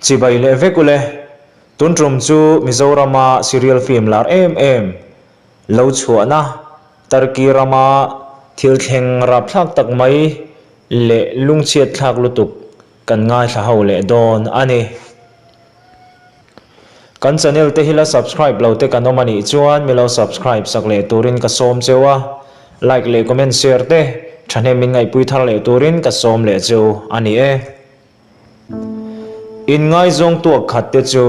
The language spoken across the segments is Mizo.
Chibai leh vek ule. Tun tum chu Mizorama serial film lar em em lo chhuahna Turkey rama thil thleng rapthlak tak mai leh lungchhiat thlak lutuk kan ngaithla ho leh dawn a ni. Kan channel te hi la subscribe lo te kan awm a nih chuan mi lo subscribe sak leh turin ka sawm cheu a, like leh comment share te thahnem min ngaihpui thar leh turin ka sawm leh cheu a ni e. Inngaizawng tuak khat te chu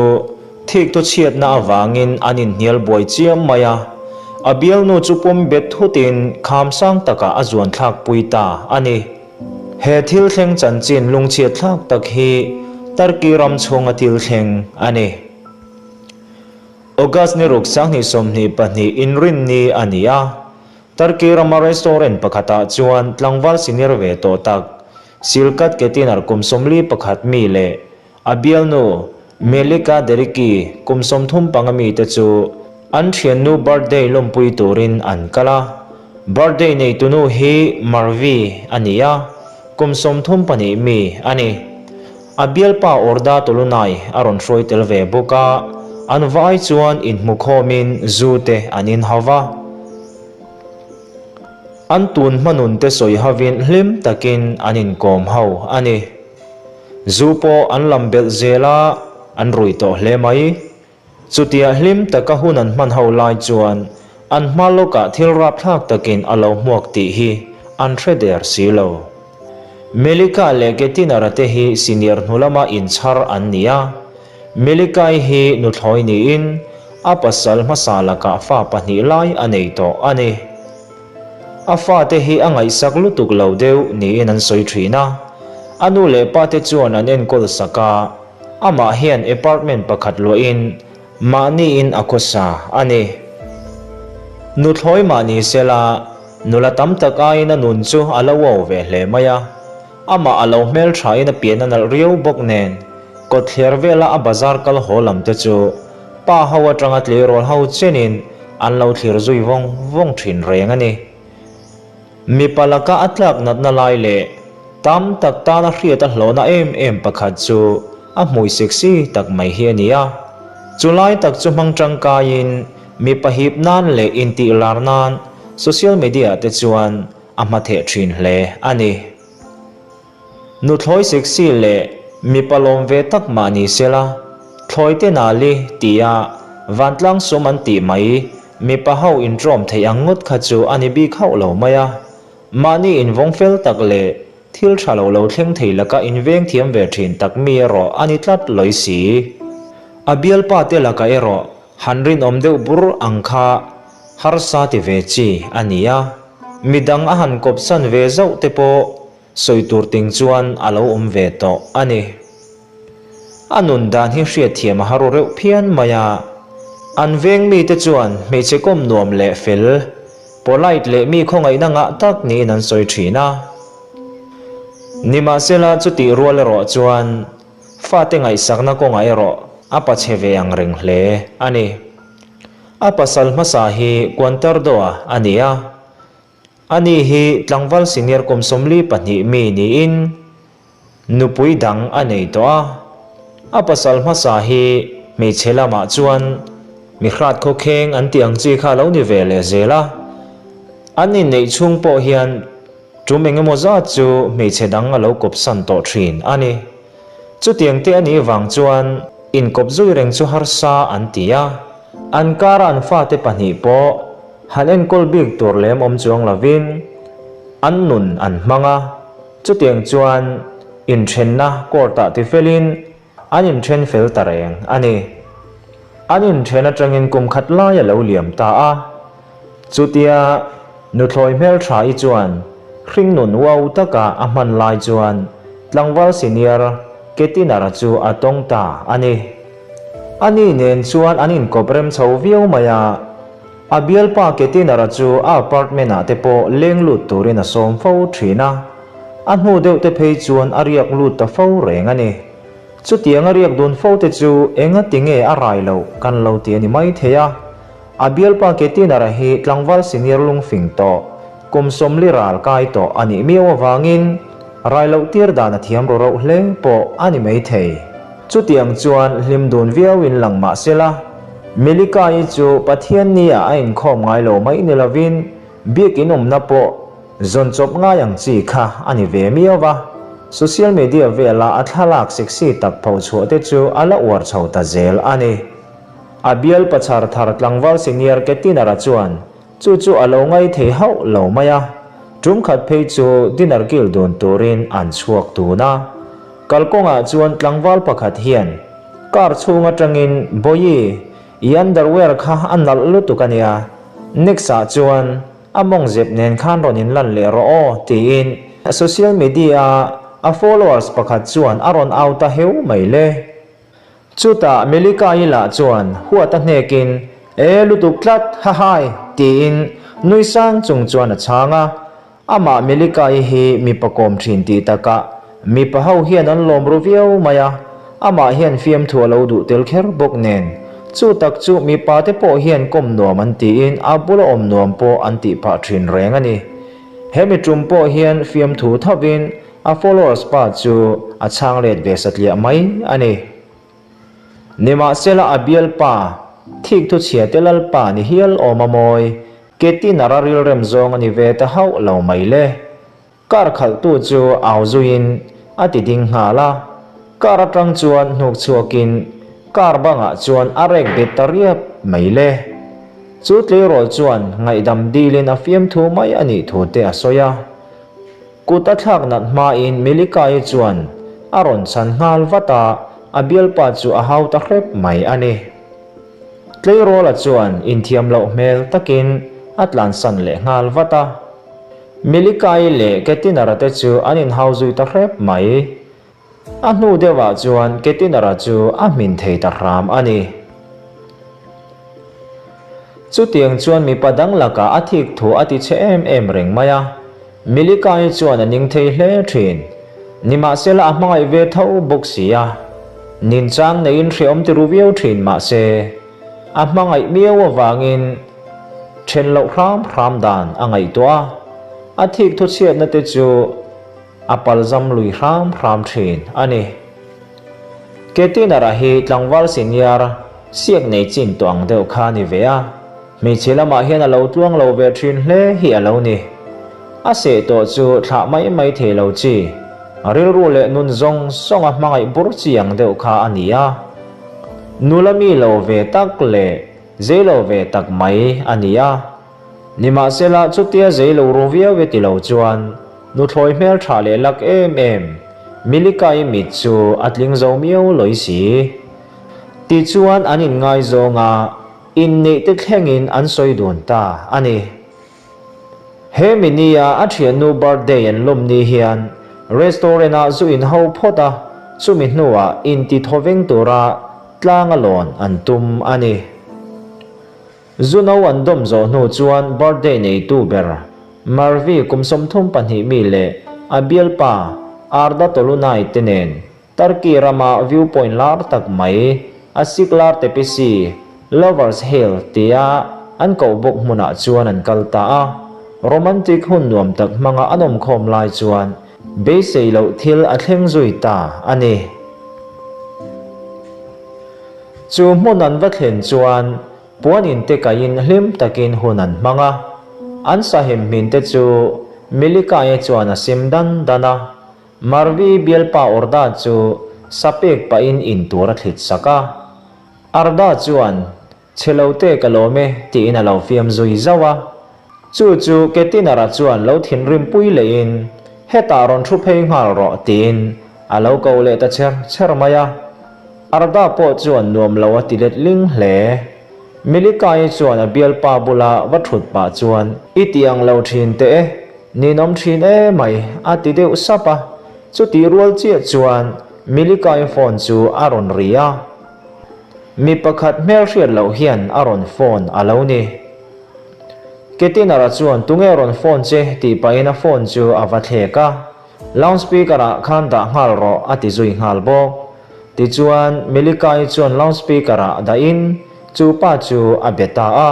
thik thu chhiatna avangin an inhnial buai chiam mai a, a bialnu chu pawm bet thutin kham sang takah a zuan thlak pui ta a ni. He thil thleng chanchin lungchhiat thlak tak hi Turkey ram chhunga thil thleng a ni. August ni ruk 2022 inrinni a ni a, Turkey rama restaurant pakhatah chuan tlangval senior ve tawh tak Silkat Ketinar kum 41 mi leh a bialnu Melika Deriki kum 35 mite chu an thiannu birthday lawmpui turin an kal a. Birthday neitunu hi Marvi a ni a, kum 32 mi a ni. A bialpa Orda Tolunay a rawn hruai tel ve bawk a, an vai chuan inhmukhawmin zu te an inhau va. An tun hmanun te sawi hovin hlim takin an inkawm ho a ni. Zu pawh an lam belh zel a, an rui tawh hle mai. Chutia hlim taka hun an hman ho lai chuan an hma lawkah thil rapthlak takin a lo hmuak tih hi an hre der si lo. Melika leh Ketinara te hi senior hnu lama inchhar an ni a. Melikai hi nuthlawi niin a pasal hmasa lakah fa pahnih lai a nei tawh a ni. A fate hi a ngaihsak lutuk lo deuh niin an sawi thin a. A nu leh pate chuan an enkawl sak a, amah hian apartment pakhat luahin mahniin a khawsa a ni. Nuthlawi mah ni sela, nula tam tak aiin a nun chu a lo au ve hle mai a. Amah a lo hmelthain a pian a nalh riau bawk nen, kawtthler vela a bazar kal haw lam te chu pa ho atanga tleirawl ho chenin an lo thlir zui vawng vawng thin reng a ni. Mipa laka a tlak natna lai leh tam tak tana hriat a hlawhna em em pakhat chu a hmui sexy tak mai hi a ni a. Chu lai tak chu hmang tangkaiin mipa hip nan leh intih lar nan social media te chuan a hmatheh thin hle a ni. Nuthlawi sexy leh mipa lawm ve tak mah ni sela, thlawi te nali tia vantlang sum an tih mai mipa ho intrawm theih ang ngawt kha chu a ni bik hauh lo mai a. Mahni invawng fel tak leh thil tha lo lo thleng thei laka inveng thiam ve thin tak mi erawh a ni tlat lawi si. A bialpa te lakah erawh han rinawm deuh bur ang kha harsa ti ve chi a ni a. Midang a han kawpsan ve zauh te pawh sawi tur ting chuan a lo awm ve tawh a ni. A nun dan hi hriatthiam a haru reuh phian mai a. An veng mite chuan hmeichhe kawm nuam leh fel, polite leh mi khawngaihna ngah tak niin an sawi thin a. Nimahsela chutih rual erawh chuan fate ngaihsakna kawngah erawh a pachhe ve ang reng hle a ni. A pasal hmasa hi Quantardoa a ni a. Ani hi tlangval senior kum 42 mi niin nupui dang a nei tawh a. A pasal hmasa hi hmeichhe lamah chuan mi hrat khawkheng an tih ang chi kha a lo ni ve leh zel a. An inneih chhung pawh hian tum eng emaw zat chu hmeichhe dang a lo kawpsan tawh thin a ni. Chutiang te a nih vang chuan inkawp zui reng chu harsa an ti a, an kara an fate pahnih pawh han enkawl bik tur lem awm chuang lovin an nun an hmang a, chutiang chuan inthenna court-ah tifelin an inthen fel ta reng a ni. An inthen atangin kum khat lai a lo liam ta a, chutia nuthlawi hmeltha-i chuan hringnun uau taka a hman lai chuan tlangval senior Ketinara chu a tawng ta a ni. Ani nen chuan an inkawp rem chho viau mai a, a bialpa Ketinara chu a apartment-ah te pawh leng lut turin a sawm fo thin a, a hnu deuh te phei chuan a riak lut ta fo reng a ni. Chutiang a riak dun fo te chu enga ti nge a rai loh kan lo ti a ni mai thei a. A bialpa Ketinara hi tlangval senior lungfing tawh, kum 40 ral kai tawh a nih miau avangin rai loh tir dan a thiam ru rauh hle pawh a ni mai thei. Chutiang chuan hlim dun viauin lang mah sela, Melika-i chu Pathianni-ah a inkhawm ngai lo mai ni lovin biakin awmna pawh zawn chawp ngai ang chi kha a ni ve miau va. Social media vela a thlalak sexy tak phochhuah te chu a la uar chho ta zel a ni. A bial pachar thar tlangval senior Ketinara chuan Chu chu a lo ngai thei hauh lo mai a, tum khat phei chu dinner kil dun turin an chhuak dun a. Kalkawngah chuan tlangval pakhat hian car chhung atangin Bawihi, i underwear kha a nalh lutuk a nia, next ah chuan a mawng zep nen khan rawn inlan leh rawh aw tiin social media a followers pakhat chuan a rawn au ta heu mai le. Chutah Melika-i lah chuan huat a hnekin, E lutuk tlat, hahai! tiin nui sang chung chuan a chhang a. Amah Melika-i hi mipa kawm thin tih takah mipa ho hian an lawm ru viau mai a, amah hian fiamthu a lo duh tel kher bawk nen. Chu tak chu mipa te pawh hian kawm nuam an tiin a bula awm nuam pawh an tih phah thin reng a ni. He mi tum pawh hian fiamthu thovin A followers pa chu a chhang let ve satliah mai a ni. Nimahsela a bialpa, thik thu chhia te lalpa ni hial awm a mawi, ke tin a rilrem zawng a ni ve ta hauh lo mai le. Car khalhtu chu au zuiin a ti ding nghal a, car atang chuan hnuk chhuakin car bangah chuan a rek bet ta riap mai le. Chu tleirawl chuan ngaihdam dilin a fiamthu mai a nih thu te a sawi a. Kut a thlak nat hmain Melika-i chuan a rawn chhan nghal vat a, a bialpa chu a hau ta hrep mai a ni. Tleirawla chuan inthiam loh hmel takin a tlansan leh nghal vat a. Melika-i leh Ketinara te chu an inhau zui ta hrep mai. A hnu deuhah chuan Ketinara chu a hmin thei ta hram a ni. Chutiang chuan mipa dang lakah a thik thu a ti chhe em em reng mai a, Milikai chuan a ning thei hle thin. Nimahsela a hmangaih ve tho bawk si a, ninchang neiin hreawm ti ru viau thin mahse, a hmangaih miau avangin then loh hram hram dan a ngaihtuah a, a thik thu chhiatna te chu A palzam lui hram hram thin a ni. Ketinara hi tlangval senior siak nei chin tawh ang deuh kha a ni ve a, hmeichhe lamah hian a lo tluang lo ve thin hle hi a lo ni. A seh tawh chu thlah mai mai thei lo chi, rilru leh nun zawng zawng a hmangaih bur chi ang deuh kha a ni a. Nula mi lo ve tak leh zei lo ve tak mai a ni a. Nimahsela, chutia zei lo ru viau e ti lo chuan nuthlawi hmel tha leh lak em em Milikai mit chu a tling zo miau lawi si. Tichuan an inngaizawng a, inneih te thlengin an sawi dun ta a ni. He mi nia a thiannu birthday an lawm ni hian restaurant ah zu in ho phawt a, chumi hnuah inti thawveng tura tlang a lawn an tum a ni. Zu no an dawm zawh hnu chuan birthday neitu ber Marvi kum 32 mi leh a bialpa Arda Tolunay te nen Turkey rama viewpoint lar tak mai Asiklar Tepesi, Lovers Hill tia an koh bawk hmunah chuan an kal ta a. Romantic hun nuam tak hmanga an awmkhawm lai chuan beisei loh thil a thleng zui ta a ni. Chu hmun an va thlen chuan puan in te kaiin hlim takin hun an hmang a, an sahim hmin te chu Milikaia chuan a sim dan dan a, Marvi bialpa Orda chu sa pek pahin in tur a thlit sak a. Arda chuan Chhe lo te ka lawm e tiin a lo fiam zui zauh a. Chu chu Ketinara chuan lo thinrim pui lehin hetah rawn thu phei nghal rawh tiin a lo ko leh ta cher cher mai a. Arda pawh chuan nuam lo a ti let ling hle. Milikai chuan a bialpa bula va thut pah chuan I ti ang lo thin teh e, ninawm thin e mai a ti deuh sap a. Chutih rual chiah chuan Milikai phone chu a rawn ri a. Mi pakhat hmelhriat loh hian a rawn phone a lo ni. Ketinara chuan tunge rawn phone che tih pahin a phone chu a va thlek a, loudspeaker ah khan dah nghal rawh a ti zui nghal bawk. Tichuan Milikai chuan loudspeaker ah dahin chu pa chu a be ta a.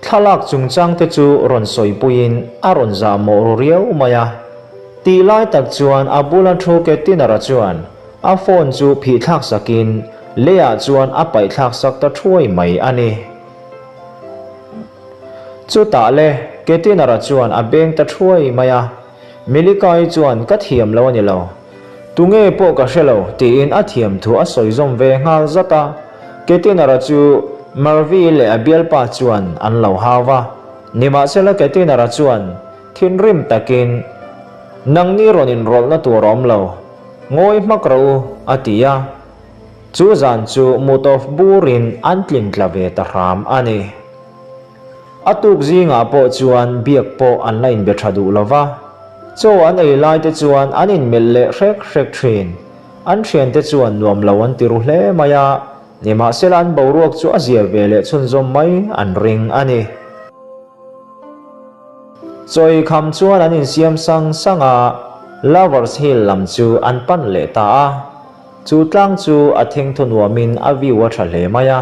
Thlalak chungchang te chu rawn sawipuiin a rawn zahmawh ru riau mai a. Tih lai tak chuan a bula thu Ketinara chuan. A phone chu phih thlak sakin leiah chuan a paih thlak sak ta thuai mai a ni. Chutah le, Ketinara chuan a beng ta thuai mai a, Milikai chuan ka thiam lo a ni lo. Tunge pawh ka hre lo tiin a thiam thu a sawi zawm ve nghal zat a. Ketinara chu Marvi leh a bialpa chuan an lo hau va. Nimahsela Ketinara chuan thinrim takin, Nangni rawn inrawlhna tur a awm lo. Ngawi hmak rawh u, a ti a. Chu zan chu mut-off burin an tlin tla ve ta hram a ni. A tuk zingah pawh chuan biak pawh an la inbe tha duh lo va, chaw an ei lai te chuan an inmelh leh hrek hrek thin. An thiante chuan nuam lo an ti ru hle mai a, nimahsela an boruak chu a zia ve leh chhunzawm mai an ring a ni. Chaw ei kham chuan an insiam sang sang a, Lovers Hill lam chu an pan leh ta a. Chu tlang chu a thengthaw nuamin a view a tha hle mai a.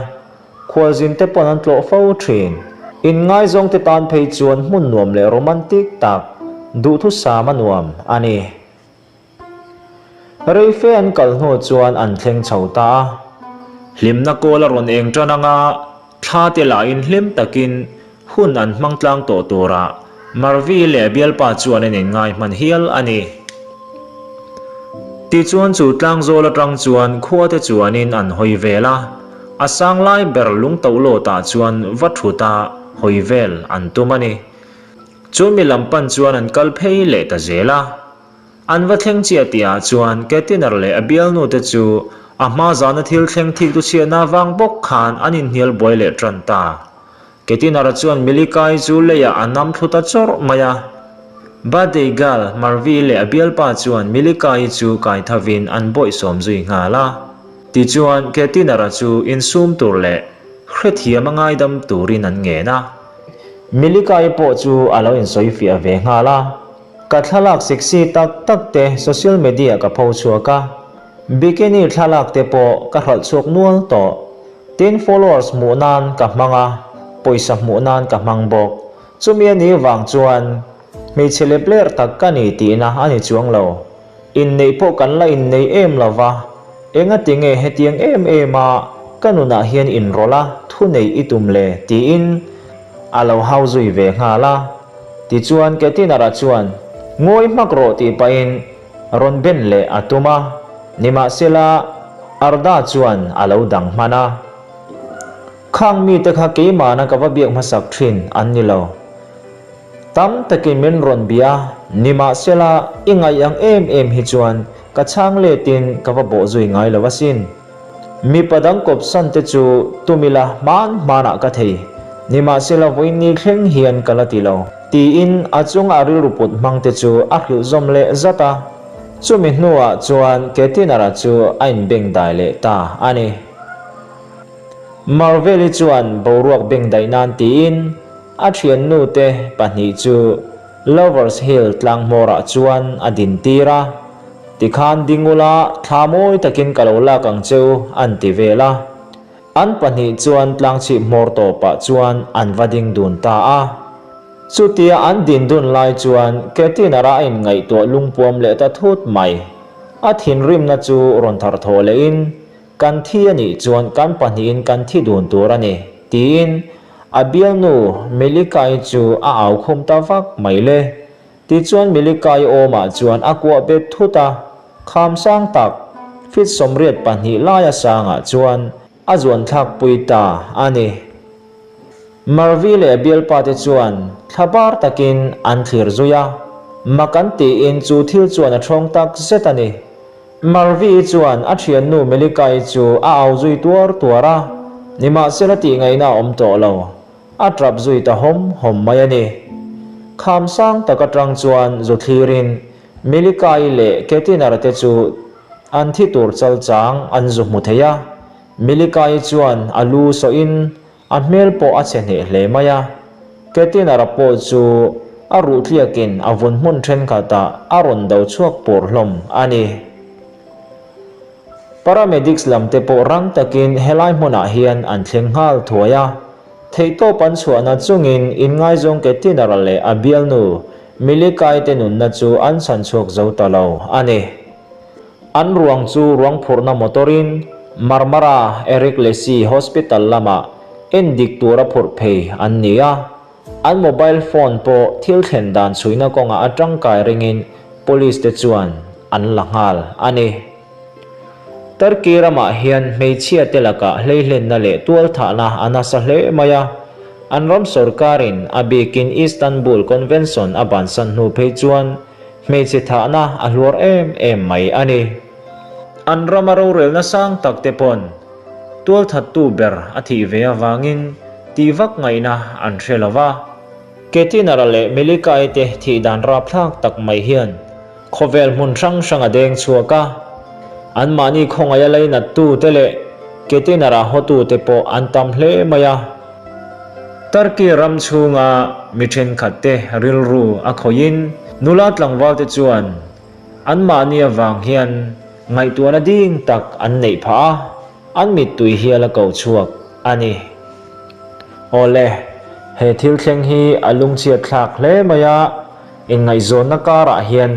Khualzin te pawn an tlawh fo thin. Inngaizawng te tan phei chuan hmun nuam leh romantic tak, duhthusam a nuam a ni. Reife an kal hnu chuan an thleng chho ta a. Hlimna kawl a rawn eng tan anga thla te lahin hlim takin hun an hmang tlang tawh turah Marvi leh a bialpa chuan an inngai hman hial a ni. Tichuan chu tlangzawl atang chuan khua te chuanin an hawi vel a, a sang lai ber lungtohlawtah chuan va thut a hawi vel an tum a ni. Chu mi lam pan chuan an kal phei leh ta zel a. An va thleng chiah tihah chuan Ketiner leh a bialnu te chu a hma zana thil thleng thik tu chhiatna avang bawk khan an inhnial buai leh tan ta. Ketinara chuan Milikai chu leiah a nam thlu ta chawrh mai a. Birthday girl Marvi leh a bialpa chuan Milikai chu kai thavin an bawihsawm zui nghal a. Tichuan Ketinara chu insum tur leh hrethiam a ngaidam turin an ngen a. Milikai pawh chu a lo insawifiah ve nghal a. Ka thlalak sexy tak tak te social media ka pho chhuak a. Bikini thlalak te pawh ka hralh chhuak nual tawh. Tin followers hmuh nan ka hmang a, pawisa hmuh nan ka hmang bawk. Chumi a nih vang chuan hmeichhe lep ler tak ka ni tihna a ni chuang lo. Inneih pawh kan la innei em lo va, engati nge hetiang em em a ka nunah hian inrawlh a thu neih i tum le tiin a lo hau zui ve nghal a. Tichuan Ketinara chuan ngawi hmak rawh tih pahin rawn ben leh a tum a, nimahsela Arda chuan a lo dang hman a. Khang mite kha keimahna ka va biak hmasak thin an ni lo. Tam takin min rawn bia, nimahsela i ngaih ang em em hi chuan ka chhang letin ka va bawh zui ngai lo asin. Mipa dang kawp san te chu tum ila hman hmanah ka thei, nimahsela vawiin thleng hian ka la ti lo, tiin a chunga a rilru put hmang te chu a hrilh zawm leh zat a. Chumi hnuah chuan Ketinara chu a inbengdai leh ta a ni. Marvel-i chuan boruak bengdaih nan tiin a thiannu te pahnih chu Lovers Hill tlang hmawrah chuan a dintir a. Tikhan ding ula, thla mawi takin ka lo lak ang che u, an ti vel a. An pahnih chuan tlangchhip hmawr tawpah chuan an va ding dun ta a. Chutia an din dun lai chuan Ketinara a inngaihtuah lungpuam leh ta thut mai. A thinrimna chu rawn thar thawh lehin, Kan thi a nih chuan kan pahnihin kan thi dun tur a ni, tiin a bialnu Melikai chu a au khum ta vak mai le. Tichuan Milikai awmah chuan a kuah bet thut a, kham sang tak, feet 82 laia sangah chuan a zuan thlak pui ta a ni. Marvi leh a bialpa te chuan thla bar takin an thlir zui a, mak an tiin chu thil chuan a ṭhawng tak zet a ni. Marvi chuan a ṭhiannu Milikai chu a au zui tuar tuar a, nimahsela tihngaihna a awm tawh lo. A ṭap zui ta hawm hawm mai a ni. Kham sang tak aṭang chuan zu thlirin Milikai leh Ketinara te chu an thi tur chal chang an zu hmu thei a. Milikai chuan a lu sawhin a hmel pawh a chhe hneh hle mai a. Ketinara pawh chu a ruh tliakin a vun hmun ṭhenkhatah a rawn do chhuak pur hlawm a ni. Paramedics lam te pawh rang takin helai hmunah hian an thleng nghal thuai a, theihtawp an chhuahna chungin inngaizawng Ketinara leh a bialnu Milikai te nunna chu an chhan chhuak zo ta lo a ni. An ruang chu ruang phurhna motor-in Marmara Eric Lesi Hospital lamah endik tura phurh phei an ni a. An mobile phone pawh thil thlen dan chhuina kawngah a tangkai ringin police te chuan an la nghal a ni. Turkey ramah hian hmeichhia te lakah hleihlenna leh tualthahna a nasa hle mai a, an ram sorkarin a bikin Istanbul Convention a bansan hnu phei chuan hmeichhe thahna a hluar em em mai a ni. An rama rorelna sang tak te pawn tualthattu ber a thih ve avangin tih vak ngaihna an hre lo va. Ketinara leh Melikai te thih dan rapthlak tak mai hian Khawvel hmun hrang hrang a deng chhuak a, anmahni khawngaih a leinattu te leh Ketinara hawtu te pawh an tam hle mai a. Turkey ram chhunga mi thenkhat te rilru a khawihin nula tlangval te chuan anmahni avang hian ngaihtuahna ding tak an neih phah a, an mittui hial a ko chhuak a ni. Awle, he thil thleng hi a lungchhiat thlak hle mai a. Inngaihzawnna karah hian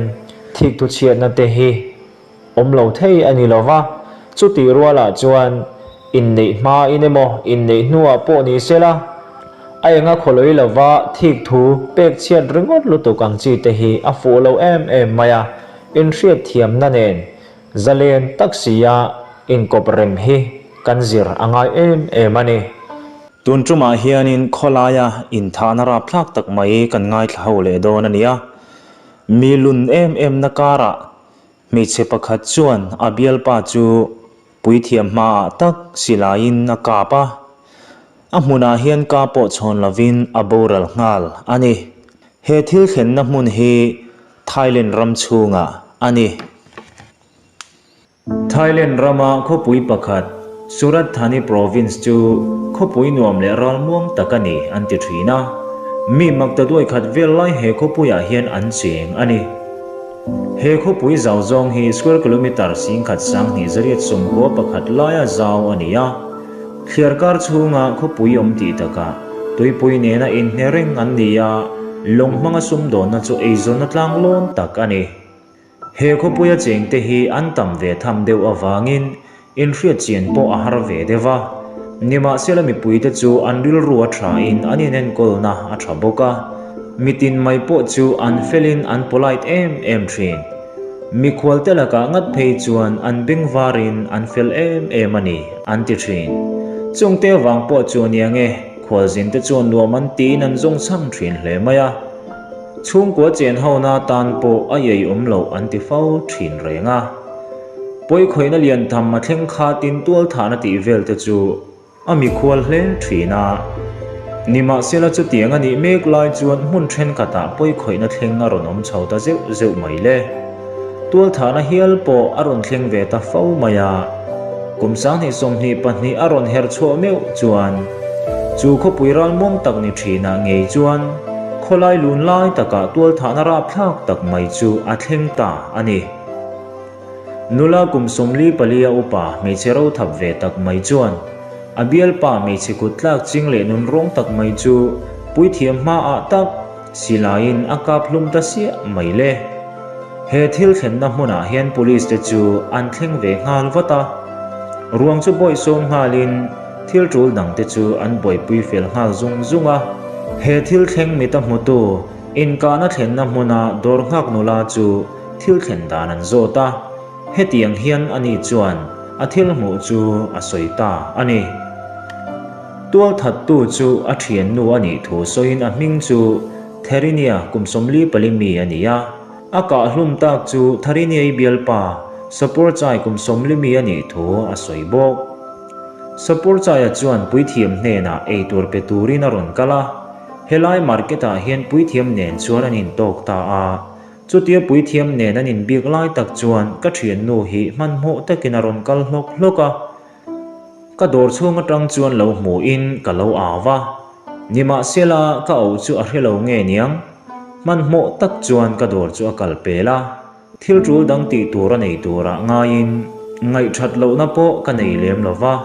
thik thuchhiatna te hi awm lo thei a ni lo va, chutih rualah chuan inneih hmain emaw inneih hnuah pawh ni sela, a enga khawlawi lova thik thu pek chhiat ringawt lutuk ang chi te hi a fuh lo em em mai a, inhriatthiamna nen zalen tak sia inkawp rem hi kan zir a ngai em em a ni. Tun tumah hianin khawlaia inthahna rapthlak tak mai kan ngaithla ho leh dawn a nia. Mi lun em emna karah hmeichhe pakhat chuan a bialpa chu puithiam hmaah tak silaiin a kap a. A hmunah hian ka pawh chhawn lovin a boral nghal a ni. He thil thlenna hmun hi Thailand ram chhungah a ni. Thailand rama khawpui pakhat, Surat Thani Province chu khawpui nuam leh ralmuang tak a ni an ti thin a. Mi maktaduai khat vel lai he khawpuiah hian an cheng a ni. He khawpui zau zawng hi square kilometre singkhat sanghnih zariat sawmkua pakhat laia zau a ni a. Thliarkar chhunga khawpui awm tih takah tuipui nena inhne reng an ni a, lawng hmanga sumdawnna chu eizawnna tlanglawn tak a ni. He khawpuia chengte hi an tam ve tham deuh avangin inhriat chian pawh a har ve deuh a. Nimahsela mipuite chu an rilru a thain an inenkawlna a tha bawk a, mitin mai pawh chu an felin an polite em em thin. Mikhualte lakah ngat phei chuan an bengvarin an fel em em a ni, an ti thin. Chungte avang pawh chu a nia nge, khualzinte chuan nuam an tiin an zawng chhang thin hle mai a. Chhungkua chen hona tan pawh a iai awm loh an ti fo thin reng a. Pawikhawihna lian tham a thleng khatin tualthahna tih vel te chu a mikhual hle thin a. Nimahsela chutiang a nih mek lai chuan hmun thenkhatah pawikhawihna thleng a rawn awm chho ta zeuh zeuh mai le. Tualthahna hial pawh a rawn thleng ve ta fo mai a. Kum 2022 a rawn her chhuah meuh chuan chu khawpui ralmuang tak ni thinah ngei chuan khawlai lun lai takah tualthahna rapthlak tak mai chu a thleng ta a ni. Nula kum 44 a upa hmeichhe ro thap ve tak mai chuan a bialpa hmeichhe kut tlak ching leh nunrawng tak mai chu puithiam hmaah tak Silaiin a kap hlum ta siah mai le. He thil thlenna hmunah hian police te chu an thleng ve nghal vat a. Ruang chu bawihsawm nghalin thil tul dang te chu an buaipui fel nghal zung zung a. He thil thleng mita hmutu inkahna thlenna hmuna dawr nghak nula chu thil thlen dan an zawt a. Hetiang hian ani chuan a thil hmuh chu a sawi ta a ni. Tualthattu chu a thiannu a nih thu sawiin a hming chu Therinia kum 44 mi a ni a. A kahhlum tak chu Theriniai bialpa Sapurchai kum 40 mi a nih thu a sawi bawk. Sapurchaia chuan puithiam hnenah eitur pe turin a rawn kal a, helai market-ah hian puithiam nen chuan an intawk ta a. Chutia puithiam nen an inbik lai tak chuan ka thiannu hi hmanhmawh takin a rawn kal hlawk hlawk a. Ka dawr chhung atang chuan lo hmuhin ka lo au va, nimahsela ka auh chu a hre lo nge niang? Hmanhmawh tak chuan ka dawr chu a kal pel a, thil tul dang tih tur a nei turah ngaiin ngaihthat lohna pawh ka nei lem lo va.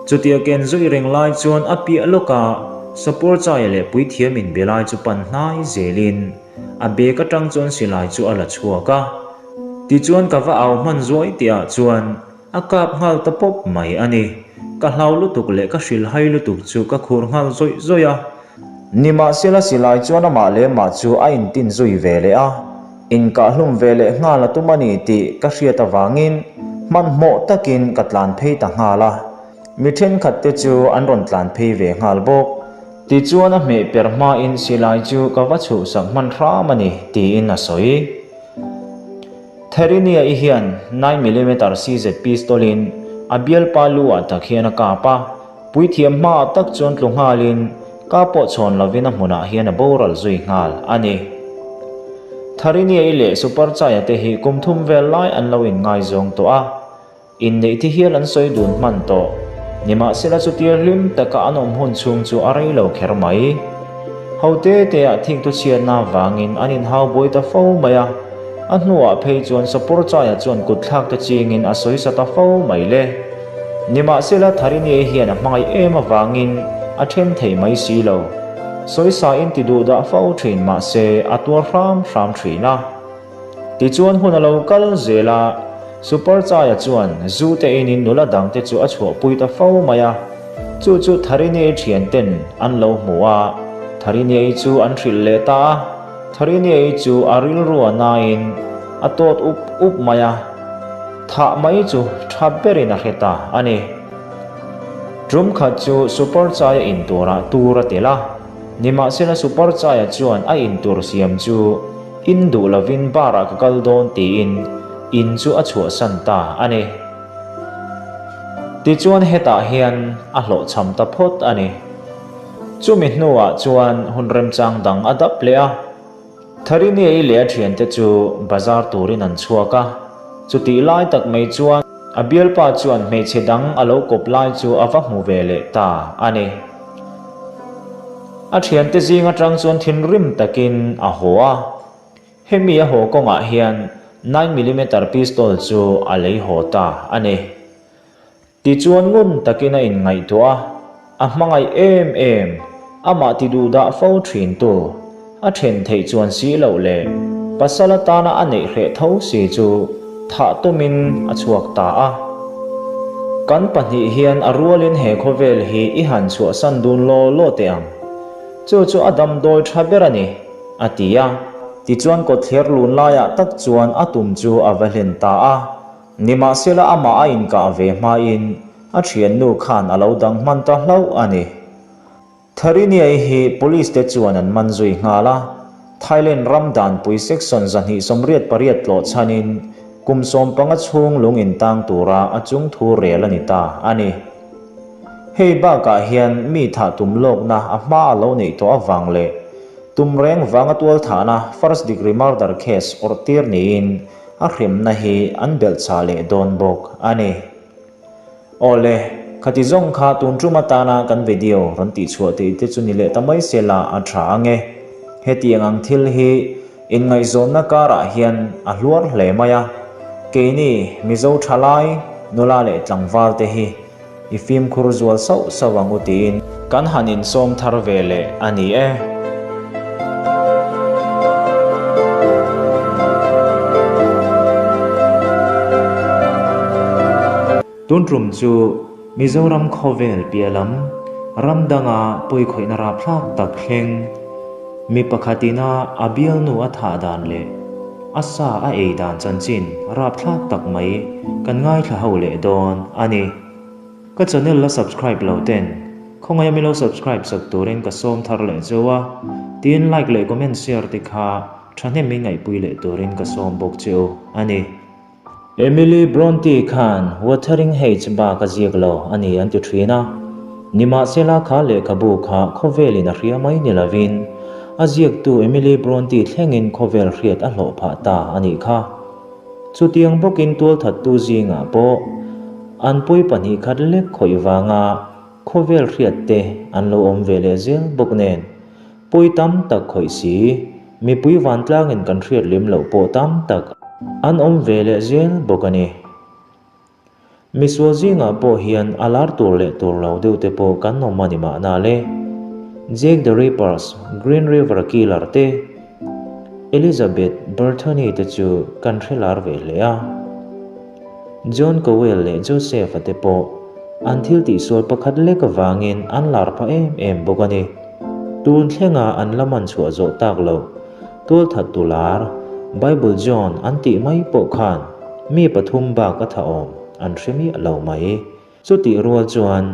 Chutia ken zui reng lai chuan a piah lawkah Sapawrchaia leh puithiam inbe lai chu pan hnai zelin a bag atang chuan silai chu a la chhuak a. Tichuan ka va au hman zuai tihah chuan a kap nghal ta pawp mai a ni. Ka hlau lutuk leh ka hrilhhai lutuk chu ka khur nghal zawih zawih a. Nimahsela silai chuan amah leh mah chu a intin zui ve leh a, inkahlum ve leh nghal a tum a ni tih ka hriat avangin hmanhmawh takin ka tlan phei ta nghal a. Mi thenkhat te chu an rawn tlan phei ve nghal bawk. Tichuan a hmeh per hmain silai chu ka va chhuhsak hman hram a ni, tiin a sawi. Therinia-i hian nine millimeter CZ pistol-in a bialpa lu-ah tak hian a kap a, puithiam hmaah tak chuan tlu nghalin ka pawh chhawn lovin a hmunah hian a boral zui nghal a ni. Therinia-i leh Superchai-a te hi kum thum vel lai an lo inngaizawng tawh a. Inneih thi hial an sawi dun hman tawh. Nimahsela chutia hlim taka an awm hun chhung chu a rei lo kher mai. Ho te te ah thingthu chhiatna avangin an inhau buai ta fo mai a, a hnuah phei chuan Sapurchaia chuan kutthlak te chingin a sawi sa ta fo mai le. Nimahsela Tharini hian a hmangaih em avangin a then thei mai si lo. Sawisa in ti duh dah fo thin mahse a tuar hram hram thin a. Tichuan hun a lo kal zel a, Superchaia chuan zu te einin nula dangte chu a chhuahpui ta fo mai a. Chu chu Tharini thianten an lo hmu a, Tharini chu an hrilh leh ta a. Tharini chu a rilru a nain a tawt up up mai a, thah mai chu tha berin a hre ta a ni. Tum khat chu Superchaia inturah tur a tel a, nimahsela Superchaia chuan a intur siam chu In duh lovin bar ah ka kal dawn tiin in chu a chhuahsan ta a ni. Tichuan hetah hian a hlawhchham ta phawt a ni. Chumi hnuah chuan hun remchang dang a dap leh a. Tharini-i leh a thiante chu bazar turin an chhuak a. Chutih lai tak mai chuan a bialpa chuan hmeichhe dang a lo kawp lai chu a va hmu ve leh ta a ni. A thiante zing atang chuan thinrim takin a haw a, hemi a haw kawngah hian nine millimeter pistol chu a lei haw ta a ni. Tichuan ngun takin a inngaihtuah a, a hmangaih em em, amah ti duh dah fo thintu, A then theih chuan si loh leh pasal atana a neih hreh tho si chu thah tumin a chhuak ta a. Kan pahnih hian a rualin he khawvel hi i han chhuahsan dun law law teh ang. Chu chu a damdawi tha ber a ni, a ti a. Tichuan kawtthler lun laiah tak chuan a tum chu a va hlen ta a. Nimahsela amah a inkah ve hmain a thiannu khan a lo dang hman ta hlauh a ni. Thariniai hi Police te chuan an man zui nghal a, Thailand ram danpui section 288 tlawh chhanin kum 15 chhung lung intang tura a chung thu rel a ni ta a ni. Hei bakah hian mi thah tum lawkna a hma a lo neih tawh avang leh tum reng vanga tualthahna first degree murder case awrh tir niin a hremna hi an belhchhah leh dawn bawk a ni. Awle, khati zawng kha tun tum atana kan video rawn tihchhuah theih te chu ni leh ta mai se la a tha ang e. Hetiang ang thil hi inngaihzawnna karah hian a hluar hle mai a. Keini Mizo thalai, nula leh tlangval te hi i fimkhur zual sauh sauh ang u tiin kan han insawm thar ve leh a ni e. Tun tum chu Mizoram khawvel piah lam ram danga pawikhawihna rapthlak tak thleng mi pakhat ina a bialnu a thah dan leh a sa a ei dan chanchin rapthlak tak mai kan ngaithla ho leh dawn a ni. Ka channel la subscribe lo ten khawngaih a mi lo subscribe sak turin ka sawm thar leh zeuh a, tin like leh comment share te kha thahnem in ngaihpui leh turin ka sawm bawk che u a ni. Emily Bronte khan Wuthering Heights bak a ziak lo a ni an ti thin a, nimahsela kha lehkhabu kha khawvelin a hria mai ni lovin a ziaktu Emily Bronte thlengin khawvel hriat a hlawh phah ta a nih kha. Chutiang bawkin tualthattu zingah pawh an pawi pahnih khat lek khawih vanga khawvel hriat te an lo awm ve leh zel bawk nen pawi tam tak khawih si, mipui vantlangin kan hriat lem loh pawh tam tak an awm ve leh zel bawk a ni. Misual zingah pawh hian a lar tur leh tur lo deuh te pawh kan awm a ni mahna le. Jack the Rippers, Green River Killer te. Elizabeth Bertoni te chu kan hre lar ve hle a. John Cowell leh Joseph-a te pawh an thil tihsual pakhat lek avangin an lar phah em em bawk a ni. Tun thlenga an la man chhuah zawh tak loh tualthattu lar Bible John an tih mai pawh khan mi pathum bak a tha awm an hre miah lo mai. Chutih rual chuan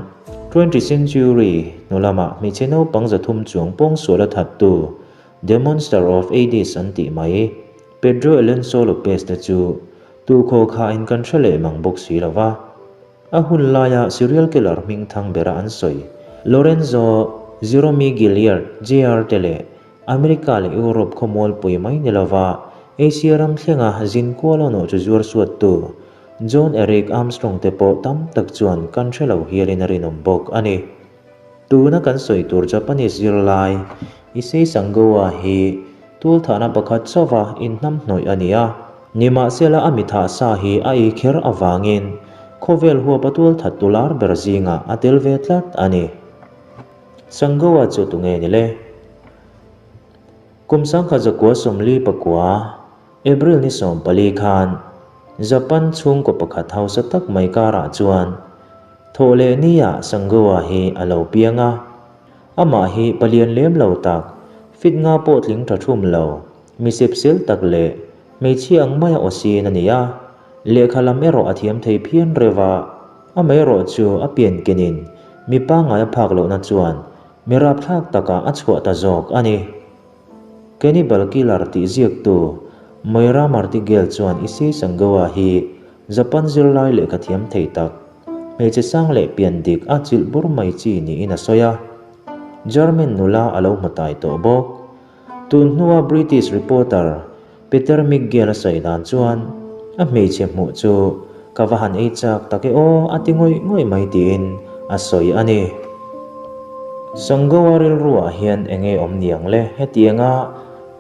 Twenty Century hnu lamah hmeichhe naupang 300 chuang pawngsual a thattu The Monster of Aedes an tih mai Pedro Alonso Lopez te chu Tukhaw khain kan hre leh mang bawk si lo va. A hun laia serial killer hming thang bera an sawi Lorenzo Jerome Gilliard JR te leh America leh Europe khawmualpui mai ni lova Asia ram thlenga zin kual a nawh chu zuar suattu John Eric Armstrong te pawh tam tak chuan kan hre lo hialin a rinawm bawk a ni. Tuna kan sawi tur Japanese zirlai Issei Sangoa hi tulthahna pakhat chauha inhnamhnawih a ni a. Nimahsela a mithah sa hi a ei kher avangin khawvel huapa tualthat tu lar ber zingah a tel ve tlat a ni. Sangoa chu tunge ni le? Kum 1949 April ni 14 khan Japan chhungkaw pakhat hausa tak mai karah chuan thawh leh nia Sangoa hi a lo piang a. Amah hi palian lem lo tak, fit nga pawh tling tha thum lo, mi sepsel tak leh hmeichhia ang maia aw sin a ni a. Lehkha lam erawh a thiam thei phian reuh a, amaherawh chu a pian kenin mi pangngai a phak lohna chuan mi rapthlak takah a chhuah ta zawk a ni. Cannibal Killer tih ziaktu Moira Martigel chuan Issei Sangoa hi Japan zirlai lehkha thiam thei tak, hmeichhe sang leh pian dik a chilh bur mai chi niin a sawi a. German nula a lo hmu tai tawh bawk. Tun hnua British reporter Peter Miguel a sawi dan chuan, A hmeichhe hmuh chu ka va han ei chak tak e aw a ti ngawih ngawih mai tiin a sawi a ni. Sangoa rilruah hian eng nge awm niang le hetianga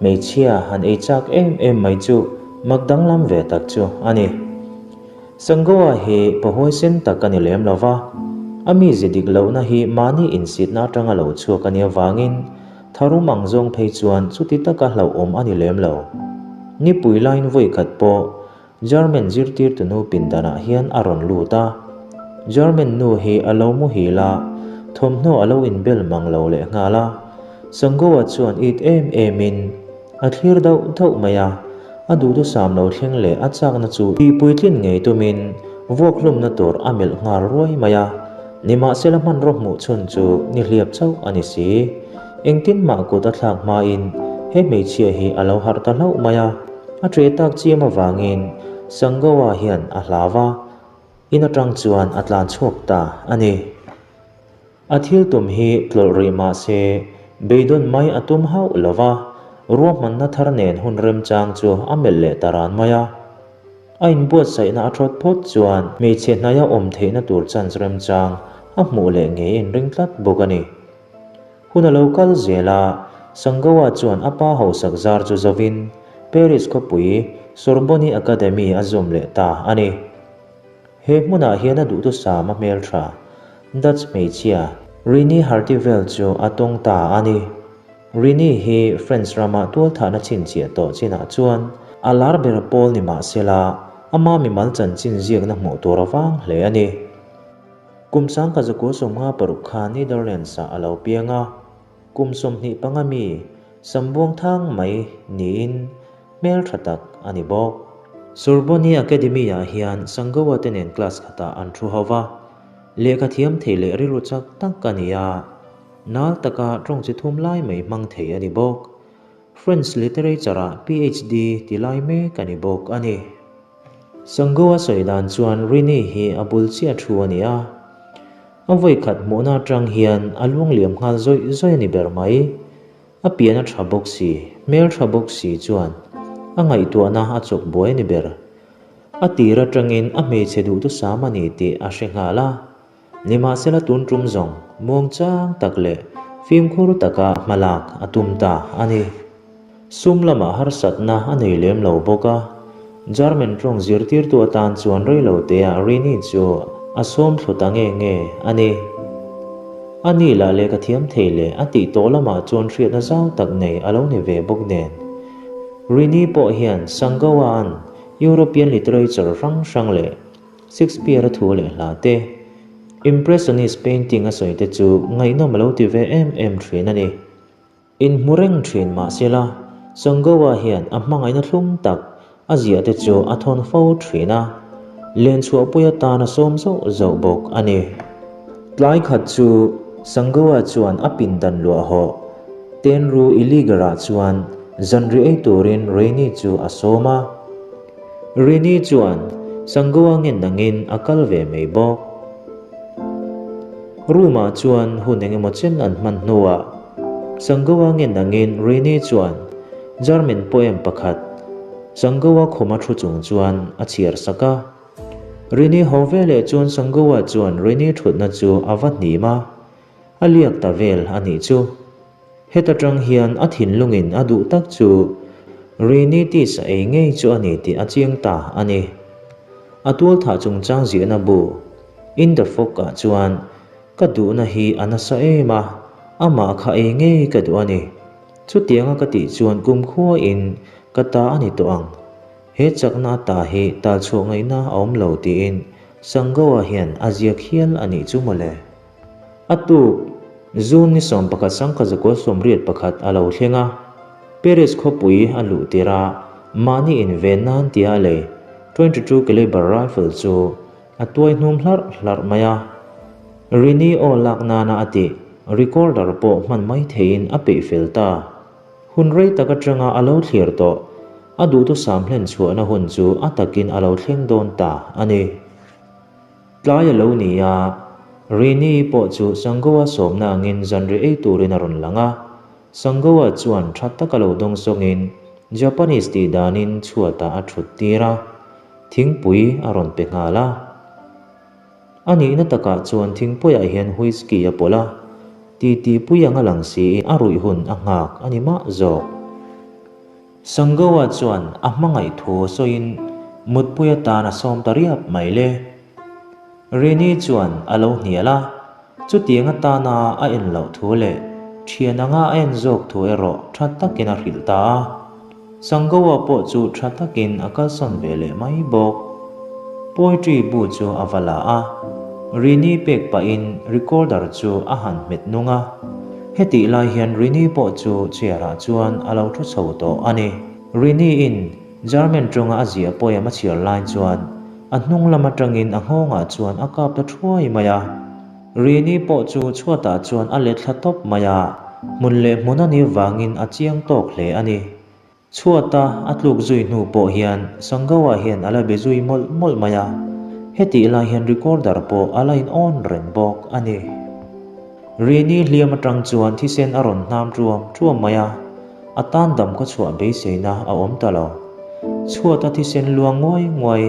hmeichhia han ei chak em em mai chu mak danglam ve tak chu a ni. Sangoa hi pahuaisen tak a ni lem lo va, a mize dik lohna hi mahni insitna atanga lo chhuak a nih avangin Tharum ang zawng phei chuan chuti taka hlauhawm a ni lem lo. Nipui laiin vawi khat pawh German zirtirtu nu pindanah hian a rawn lut a. German nu hi a lo muhil a, thawmhnaw a lo inbel mang lo leh nghal a. Sangoa chuan it em emin a thlir dauh dauh mai a. A duhthusam lo thleng leh a chakna chu tihpuitlin ngei tumin vuakhlumna tur a melh nghal ruai mai a. Nimahsela hmanraw hmuh chhun chu ni hliap chauh a ni si. Engtin mah kut a thlak hmain he hmeichhia hi a lo harh ta hlauh mai a. A ṭe tak chiam avangin Sangoa hian a hlau a, in aṭang chuan a tlan chhuak ta a ni. A thil tum hi tlawlh rih mah se, beidawn mai a tum hauh lo va, ruahmanna thar nen hun remchang chu a melh leh ta ran mai a. A inbuatsaihna a thawt phawt chuan hmeichhe hnaia awm theihna tur chance remchang a hmuh leh ngei inring tlat bawk a ni. Hun a lo kal zel a, Sangoa chuan a pa hausak zar chu zovin Paris khawpui Sorbonne Academy a zawm leh ta a ni. He hmunah hian a duhthusam a hmeltha, Dutch hmeichhia, Rini Hartivel chu a tawng ta a ni. Rini hi French rama tualthahna chhinchhiah tawh chinah chuan a lar ber pawl ni mah sela, ama mimal chanchin ziakna hmuh tur a vang hle a ni. Kum 1956 kha Netherlands-ah a lo piang a, kum 25 mi, Sambuang thang mai niin hmel tha tak a ni bawk. Sorbonne Academy-ah hian Sangoa te nen class khatah an thu ho va, lehkha thiam thei leh rilru chak tak a ni a, nal taka tawng chi thum lai mai hmang thei a ni bawk. French Literature-ah PhD ti lai mek a ni bawk a ni. Sangoa sawi dan chuan Rini hi a bul chiah thu a ni a, a vawi khat hmuhna atang hian a luangliam nghal zawih zawih a ni ber mai. A pian a tha bawk si, hmel tha bawk si chuan a ngaihtuahna a chawk buai a ni ber. A tir atangin a hmeichhe duhthusam a ni tih a hre nghal a. Nimahsela tun tum zawng muangchang tak leh fimkhur taka hmalak a tum ta a ni. Sum lamah harsatna a nei lem lo bawk a, German tawng zirtirtu atan chuan reiloteah Rini chu a sawm thlu ta nge nge a ni. A ni lah lehkha thiam thei leh a tih tawh lamah chuan hriatna zau tak nei a lo ni ve bawk nen. Rini pawh hian Sangoa-a'n European literature hrang hrang leh Shakespeare-a thu leh hla te, Impressionist painting a sawi te chu ngaihnawm a lo ti ve em em thin a ni. Inhmu reng thin mah sela, Sangoa hian a hmangaihna thlum tak a ziah te chu a thawn fo thin a, lenchhuahpui atan a sawm zauh zauh bawk a ni. Tlai khat chu Sangoa chuan a pindan luah hawh Tenru Iligar-ah chuan zanri ei turin Rainy chu a sawm a. Rini chuan Sangoa ngen angin a kal ve mai bawk. Room-ah chuan hun engemaw chen an hman hnuah Sangoa ngen angin Rini chuan German poem pakhat Sangoa khuma thu chung chuan a chhiar sak a. Rini haw veleh chuan Sangoa chuan Rini thutna chu a va hnim a, a liak ta vel a nih chu. Heta tang hian a thinlungin a duh tak chu Rini tisa ei ngei chu a ni tih a chiang ta a ni. A tualthah chungchang ziahna bu In the Fog ah chuan ka duhna hi a nasa em a, amah kha ei ngei ka duh a ni. Chutianga ka tih chuan kumkhuain ka ta a ni tawh ang. He chakna ata hi talchhuah ngaihna a awm lo tiin Sangoa hian a ziak hial a nih chu mawle. A tuk, June ni 11 1981 a lo thleng a, Paris khawpui a luh tirh a, mahni inven nan tia a lei 22 caliber rifle chu a tuai hnum hlarh hlarh mai a. Rini aw lak nana a tih recorder pawh hman mai theihin a peih fel ta. Hun rei tak atanga a lo thlir tawh, a duhthusam hlen chhuahna hun chu a takin a lo thleng dawn ta a ni. Tlai a lo ni a, Rini pawh chu Sangoa sawmna angin zanri ei turin a rawn lang a. Sangoa chuan tha taka lo dawng sawngin Japanese tih danin chhuatah a thut tir a, thingpui a rawn pe nghal a. A nihna takah chuan thingpuiah hian whisky a pawlh a, titi pui anga lang siin a ruih hun a nghak a ni mah zawk. Sangoa chuan a hmangaih thu sawiin mutpui atan a sawm ta riap mai le. Rini chuan a lo hnial a, chutiang atana a en loh thu leh thian anga a en zawk thu erawh tha takin a hrilh ta a. Sangoa pawh chu tha takin a kalsawn ve leh mai bawk. Poetry bu chu a va la a, Rini pek pahin recorder chu a han hmet nung a. Hetih lai hian Rini pawh chu chair-ah chuan a lo thu chho tawh a ni. Rini-in German tawnga a ziah poem a chhiar lai chuan a hnung lam atangin a nghawngah chuan a kap ta thuai mai a. Rini pawh chu chhuatah chuan a let thla tawp mai a, hmun leh hmun a nih vangin a chiang tawk hle a ni. Chhuata a tluk zui hnu pawh hian Sangoa hian a la be zui mawlh mawlh mai a, hetih lai hian recorder pawh a la in on reng bawk a ni. Rini hliam atang chuan thisen a rawn hnam ṭuam ṭuam mai a, a tan dam khaw chhuah beiseina a awm ta lo. Chhuata thisen luang nguai nguai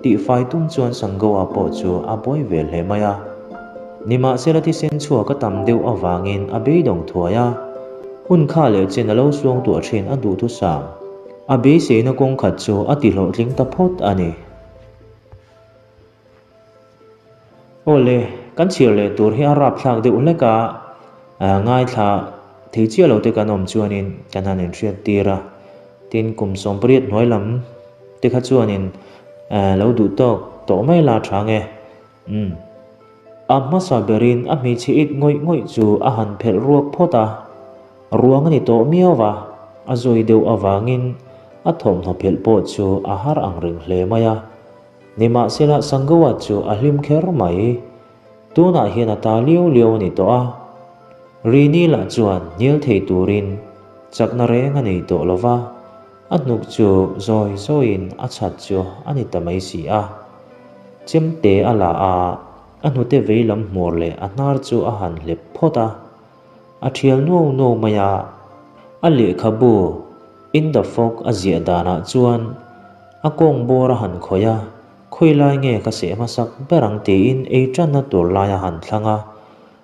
tihfai tum chuan Sangoa pawh chu a buai ve hle mai a. Nimahsela thisen chhuak a tam deuh avangin a beidawng thuai a. Hun kha leh chen a lo suang tuah thin a duhthusam. A beiseina kawng khat chu a ti hlawhtling ta phawt a ni. Aw le, kan chhiar leh tur hi a rapthlak deuh hlek a, ngaithla thei chiah lo te kan awm chuanin kan han inhriat tir a, tin kum 18 hnuai lam te kha chuanin lo duh tawk tawh mai la tha nge. Umm. A hmasa berin a hmeichhe it ngawih ngawih chu a han phelh ruak phawt a, ruang a ni tawh miau va, a zawi deuh avangin a thawmhnaw phelh pawh chu a har ang reng hle mai a. Nimahsela Sangoa chu a hlim kher mai. Tunah hian a ta liau liau a ni tawh a. Rini lah chuan hnial thei turin chakna reng a nei tawh lo va. A hnuk chu zawi zawiin a chhat chu a ni ta mai si a. Chemte a la a, a hnute vei lam hmur leh a hnar chu a han hlep phawt a. A thial nuau nuau mai a, a lehkhabu In the Fog a ziah danah chuan a kawng bawr a han khawih a, khawi lai nge ka seh hmasak ber ang tiin ei tanna tur lai a han thlang a.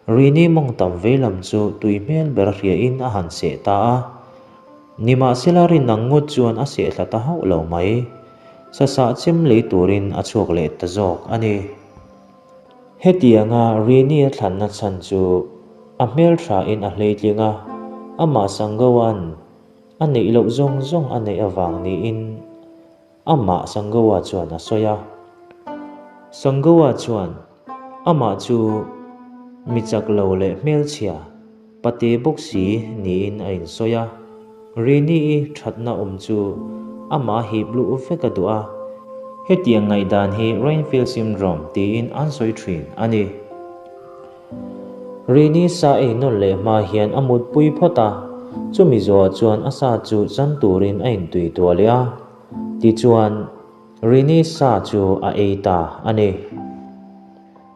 Rini mawng tam vei lam chu tui hmel ber a hriain a han seh ta a. Nimahsela rin ang ngawt chuan a seh thla ta hauh lo mai. Sasah chem lei turin a chhuak leh ta zawk a ni. Hetianga Rini a thlanna chhan chu a hmelthain a hleitling a, amah Sangoa'n. A neih loh zawng zawng a neih avang niin amah Sangoa chuan a sawi a. Sangoa chuan amah chu mi chak lo leh hmelchhia, pate bawk si niin a insawi a. Rini-i thatna awm chu amah hip luh vek a duh a. Hetiang ngaihdan hi Rainfield Syndrome tiin an sawi thin a ni. Rini sa ei nawn leh hma hian a mutpui phawt a, chumi zawhah chuan a sa chu chan turin a intui tuah leh a, tichuan Rini sa chu a ei ta a ni.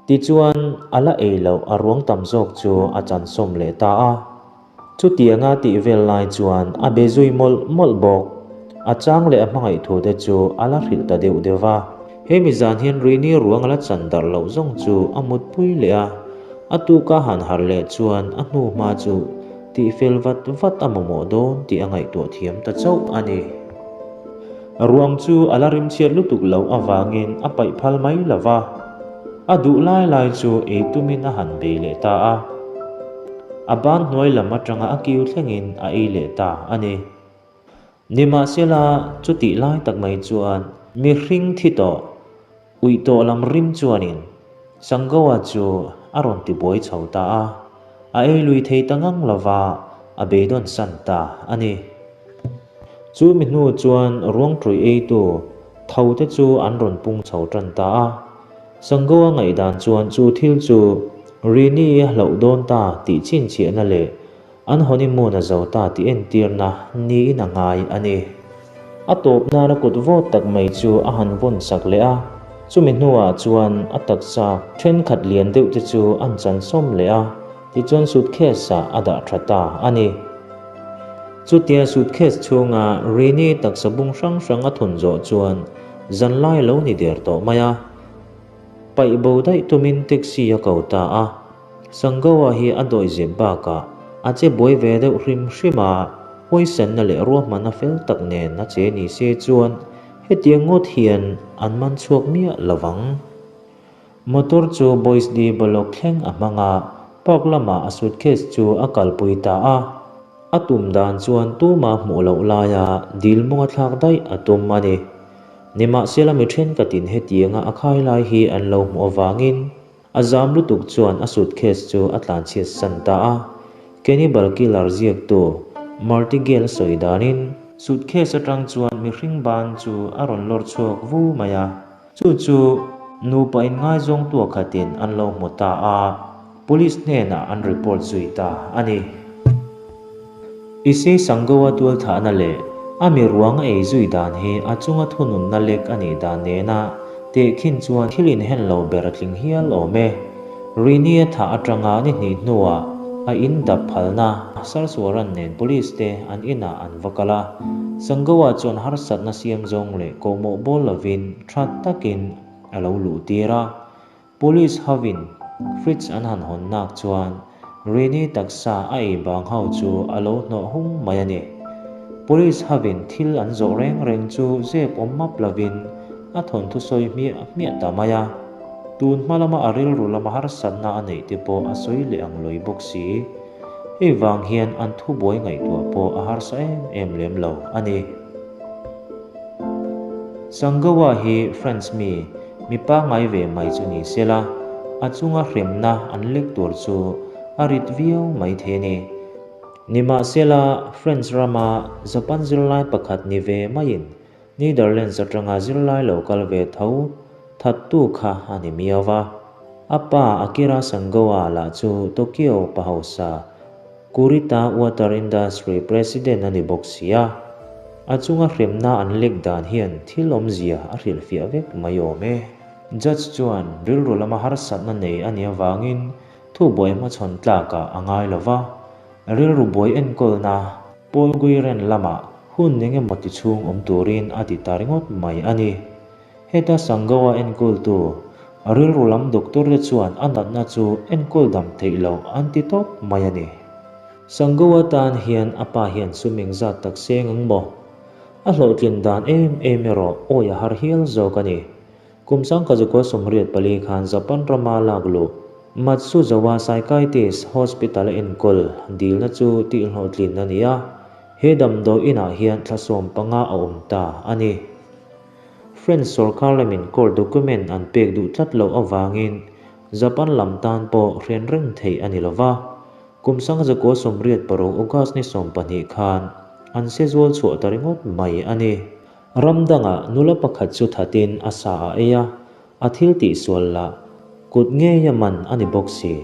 Tichuan a la ei loh a ruang tam zawk chu a chansawm leh ta a. Chutianga tih vel lai chuan a be zui mawlh mawlh bawk. A chang leh a hmangaih thu te chu a la hrilh ta deuh deuh va. He mi zan hian Rini ruang a la chan darh loh zawng chu a mutpui leh a, a tuka han harh leh chuan a hnu hma chu tih fel vat vat a mamawh dawn tih a ngaihtuah thiam ta chauh a ni. Ruang chu a la rimchhiat lutuk loh avangin a paih phal mai lo va, a duh lai lai chu ei tumin a han bei leh ta a. A ban hnuai lam atanga a kiu thlengin a ei leh ta a ni. Nimahsela, chutih lai tak mai chuan mihring thi tawh, uih tawh lam rim chuanin Sangoa chu a rawn tibuai chho ta a, a ei lui thei ta ngang lova a beidawn san ta a ni. Chu mi hnu chuan ruangṭui eitu tho te chu an rawn pung chho tan ta a. Sangoa ngaihdan chuan chu thil chu Rini a hlauh dawn ta tih chhinchhiahna leh an honeymoon a zo ta tih entirna niin a ngai a ni. A tawp nana kut vawt tak mai chu a han vawn sak leh a, chumi hnuah chuan a taksa thenkhat lian deuh te chu an chan sawm leh a, tichuan suitcase ah a dah tha ta a ni. Chutia suitcase chhunga Rini taksa bung hrang hrang a thun zawh chuan zanlai lo ni der tawh mai a. Paih bo daih tumin taxi a ko ta a, Sangoa hi a dawihzep bakah a che buai ve deuh hrim hrim a, huaisenna leh ruahmanna fel tak nen a che ni se chuan hetiang ngawt hian an man chhuak miah lo vang. Motor chu Boisdi Balok thleng a hmang a, park lamah a suitcase chu a kalpui ta a. A tum dan chuan tuma hmuh loh laia dil mawnga thlak daih a tum a ni. Nimahsela mi thenkhatin hetianga a khai lai hi an lo hmuh avangin a zam lutuk chuan a suitcase chu a tlanchhiat san ta a. Cannibal Killer ziaktu Marty Gale sawi danin, Suitcase atang chuan mihring ban chu a rawn lawr chhuak vu mai a. Chu chu nupa inngaizawng tuakhatin an lo hmu ta a, police hnenah an report zui ta a ni. Issei Sangoa tualthahna leh a mi ruang a ei zui dan hi a chunga thununna lek a nih dan nena tehkhin chuan thil inhen lo ber a tling hial awm e. Rini a thah atanga ni hnih hnuah a in dap phalna Sarsuaran nen police te an inah an va kal a, Sangoa chuan harsatna siam zawng leh kawhmawh bawl lovin tha takin a lo luh tir a. Police hovin fridge an han hawn nak chuan Rini taksa a ei bang ho chu a lo hnawh hung mai a ni. Police hovin thil an zawh reng reng chu zep awm map lovin a thawnthu sawi hmiah hmiah ta mai a. Tun hma lama a rilru lama harsatna a neih te pawh a sawi leh ang lawi bawk si. Hei vang hian an thubuai ngaihtuah pawh a harsa em em lem lo a ni. Sangoa hi French mi, mi pangngai ve mai chu ni se la, a chunga hremna an lek tur chu a rit viau mai thei a ni. Nimahsela, French rama Japan zirlai pakhat ni ve maiin Netherlands atanga zirlai lo kal ve tho thattu kha a ni miau va. A pa Akira Sangoa lah chu Tokyo pa hausa Kurita Water Industry President a ni bawk si a. A chunga hremna an lek dan hian thil awmzia a hrilhfiah vek mai awm e. Judge chuan rilru lama harsatna nei a nih avangin thubuai hmachhawn tlakah a ngai lo va, rilru buai enkawlna Paul Guiren lamah hun eng emaw ti chhung awm turin a ti ta ringawt mai a ni. Heta Sangoa enkawltu, rilru lam doctor te chuan a natna chu enkawl dam theih loh an ti tawp mai a ni. Sangoa tan hian a pa hian sum engzat tak seng ang maw? A hlawhtlin dan em em erawh awi a har hial zawk a ni. Kum sangkazukua 84 khan Japan rama lak luh Matsuzawa Psychiatrist Hospital a enkawl dilna chu tihhlawhtlin a ni a. He damdawi inah hian thla 15 a awm ta a ni. French sorkar lamin court document an pek duh tlat loh avangin Japan lam tan pawh hrian reng theih a ni lo va. Kum 1986 August ni 12 khan an se zual chhuah ta ringawt mai a ni. Ram dangah nula pakhat chu thatin a sa a ei a, a thil tihsual lah kut ngeia man a ni bawk si.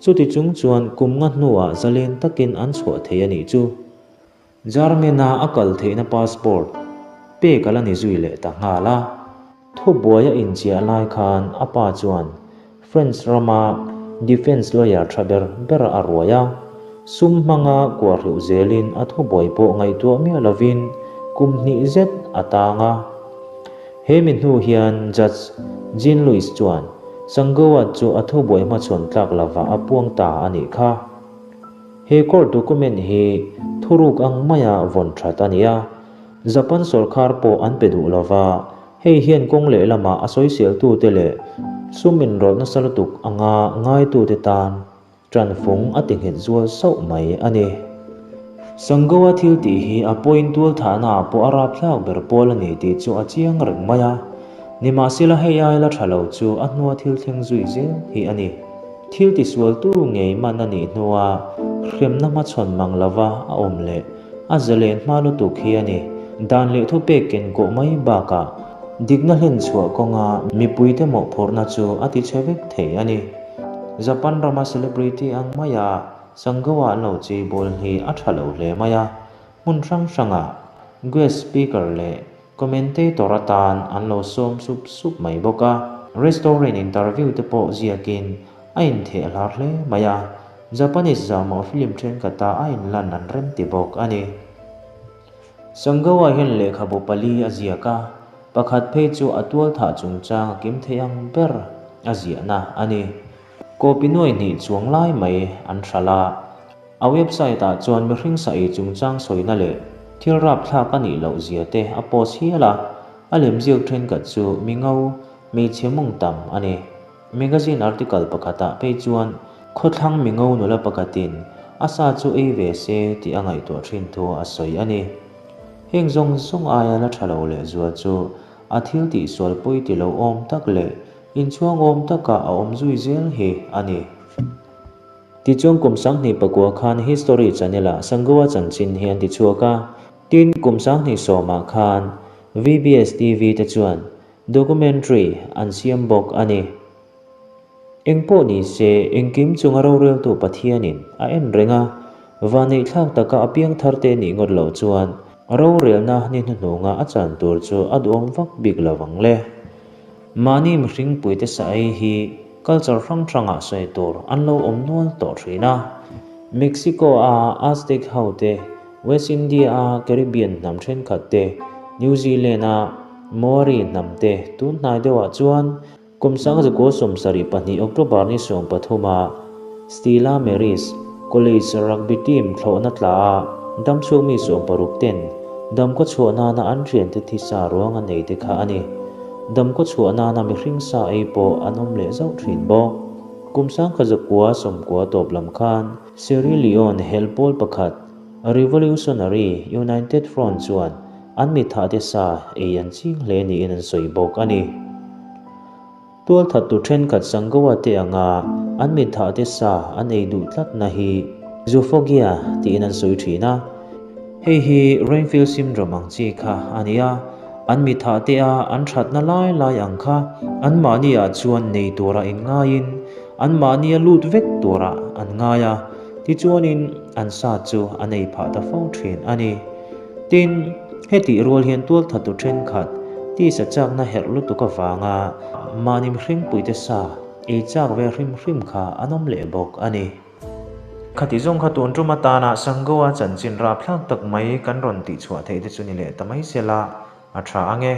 Chuti chung chuan kum nga hnuah zalen takin an chhuah thei a nih chu. German-a a kal theihna passport pek a la ni zui leh ta nghal a. Thubuai a inchiah lai khan a pa chuan French rama defence lawyer tha ber ber a ruai a, sum hmanga kuahreuh zelin a thubuai pawh ngaihtuah miah lovin kum hnih zet a tang a. He mi hnu hian Judge Jean Louis chuan Sangoat chu a thubuai hmachhawn tlak lovah a puang ta a nih kha. He court document hi thuruk ang maia vawn that a ni a, Japan sorkar pawh an pe duh lova, hei hian kawng lehlamah a sawiseltute leh sum inrawlh nasa lutuk anga ngaitute tan tanfung a ti nghet zual sauh mai a ni. Sangoa thil tih hi a point tualthahnaah pawh a rapthlak ber pawl a ni tih chu a chiang reng mai a, nimahsela hei ai la tha lo chu a hnua thil thleng zui zel hi a ni. Thil tisualtu ngei man a nih hnua hremna hmachhawn mang lova a awm leh a zalen hma lutuk hi a ni. Dan leh thupek ken kawh mai bakah dikna hlen chhuah kawnga mipuite mawhphurhna chu a ti chhe vek thei a ni. Japan rama celebrity ang maia Sangoa an lo chei bawl hi a tha lo hle mai a, hmun hrang hrangah guest speaker leh commentator atan an lo sawm sup sup mai bawk a. Restaurant interview te pawh ziakin a intheh hlar hle mai a. Japanese zahmawh film thenkhatah a inlan an rem ti bawk a ni. Sangoa hian lehkhabu pali a ziak a, pakhat phei chu a tualthah chungchang a kim thei ang ber a ziahna a ni. Copy nuai hnih chuang lai mai an hralh a, a website ah chuan mihring sa ei chungchang sawina leh thil rapthlak a nih loh zia te a post hial a, a lemziak thenkhat chu mi ngo, hmeichhe mawng tam a ni. Magazine article pakhatah phei chuan khawthlang mingo nula pakhatin a sa chu ei ve se tih a ngaihtuah thin thu a sawi a ni. Heng zawng zawng aia la tha lo lehzual chu a thil tihsual pawi ti lo awm tak leh inchhuang awm taka a awm zui zel hi a ni. Tichuan kum 2009 khan History Channel-ah Sangoa chanchin hi an tichhuak a, tin kum 2010 khan VBS TV te chuan Documentary an siam bawk a ni. Engpawh ni se, engkim chunga roreltu Pathianin a en reng a, vaneihthlak taka a piang thar te nih ngawt loh chuan rorelna ni hnuhnunga a chan tur chu a duhawm vak bik lo ang le. Mahni mihringpuite sa ei hi culture hrang hrangah sawi tur an lo awm nual tawh thin a. Mexico-a Aztec ho te, West India-a Caribbean hnam thenkhat te, New Zealand-a Maori hnam te tun hnai deuhah chuan kum 1972 October ni 13-a Stella Maris College Rugby team thlawhna tla a damchhuak mi 60 ten damkaw chhuah nana an thiante thisa ruang a nei te kha a ni. Damkaw chhuah nana mihring sa ei pawh an awm leh zauh thin bawk. Kum 1990 tawp lam khan Sierra Leone hel pawl pakhat Revolutionary United Front chuan an mithahte sa ei an ching hle niin an sawi bawk a ni. Tualthattu thenkhat Sangoa te anga an mithahte sa an ei duh tlatna hi Zoophobia tiin an sawi thin a. Hei hi Renfield syndrome ang chi kha a ni a, an mithahte a an thatna lai lai ang kha anmahni ah chuan nei tura inngaiin anmahni a lut vek turah an ngai a, tichuanin an sa chu an ei phah ta fo thin a ni. Tin, hetih rual hian tualthatu thenkhat tisa chakna herh lutuk avanga mahni mihringpuite sa ei chak ve hrim hrim kha an awm leh bawk a ni. Khati zawng kha tun tum atana Sangoa chanchin rapthlak tak mai kan rawn tihchhuah theih te chu ni leh ta mai sela a tha ang e.